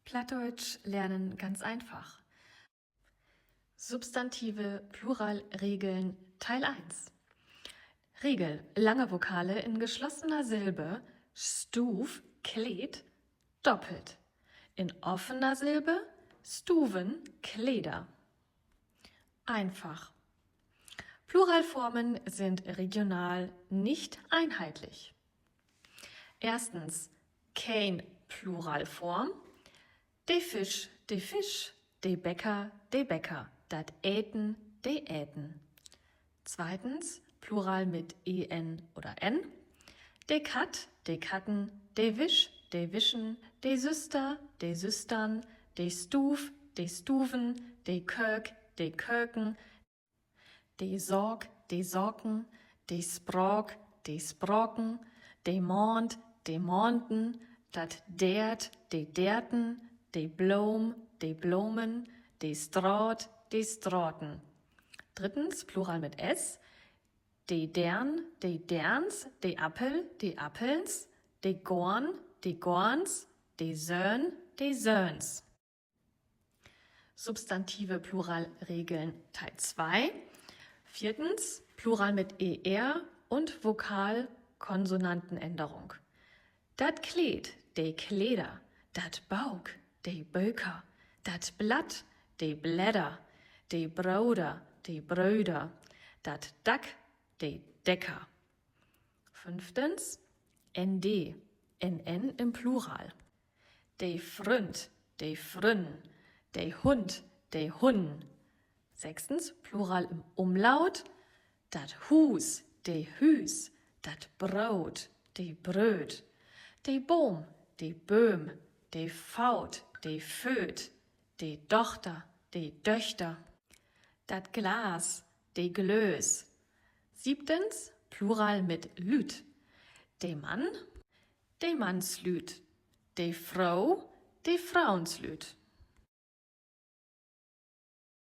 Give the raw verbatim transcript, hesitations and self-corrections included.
Plattdeutsch lernen ganz einfach. Substantive Pluralregeln Teil eins. Regel: Lange Vokale in geschlossener Silbe, Stuuv, Kleed, doppelt. In offener Silbe, Stuven, Kleder. Einfach. Pluralformen sind regional nicht einheitlich. Erstens, keen Pluralform. De Fisch, de Fisch, de Bäcker, de Bäcker, dat Eten, de Eten. Zweitens, Plural mit en oder n. De Katt, de Katten, de Wisch, de Wischen, de Süster, de Süstern, de Stuuv, de Stuven, de Köök, de Köken, de Saak, de Saken, de Spraak, de Spraken, de Maand, de Maanden, dat Deert, de Deerten, de Bloom, de Blomen, de Straat, de Straten. Drittens, Plural mit s. De Deern, de Deerns, de Appel, de Appelns, de Goorn, de Goorns, de Söhn, de Söhns. Substantive Pluralregeln Teil zwei. Viertens, Plural mit er und Vokal-Konsonantenänderung. Dat Kleed, de Kleder, dat Bauk, de Böker, dat Blatt, de Blädder, de Broder, de Bröder, dat Dack, de Decker. Fünftens, N D, N N im Plural. De Fründ, de Frünn, de Hund, de Hunnen. Sechstens, Plural im Umlaut. Dat Huus, de Hüüs, dat Broot, de Brööd, de Boom, de Bööm, de Faut, de Fööt, de Dochter, de Döchter, dat Glas, de Glöös. Siebtens, Plural mit Lüüd. De Mann, de Mannslüüd, de Fro, de Froenslüüd.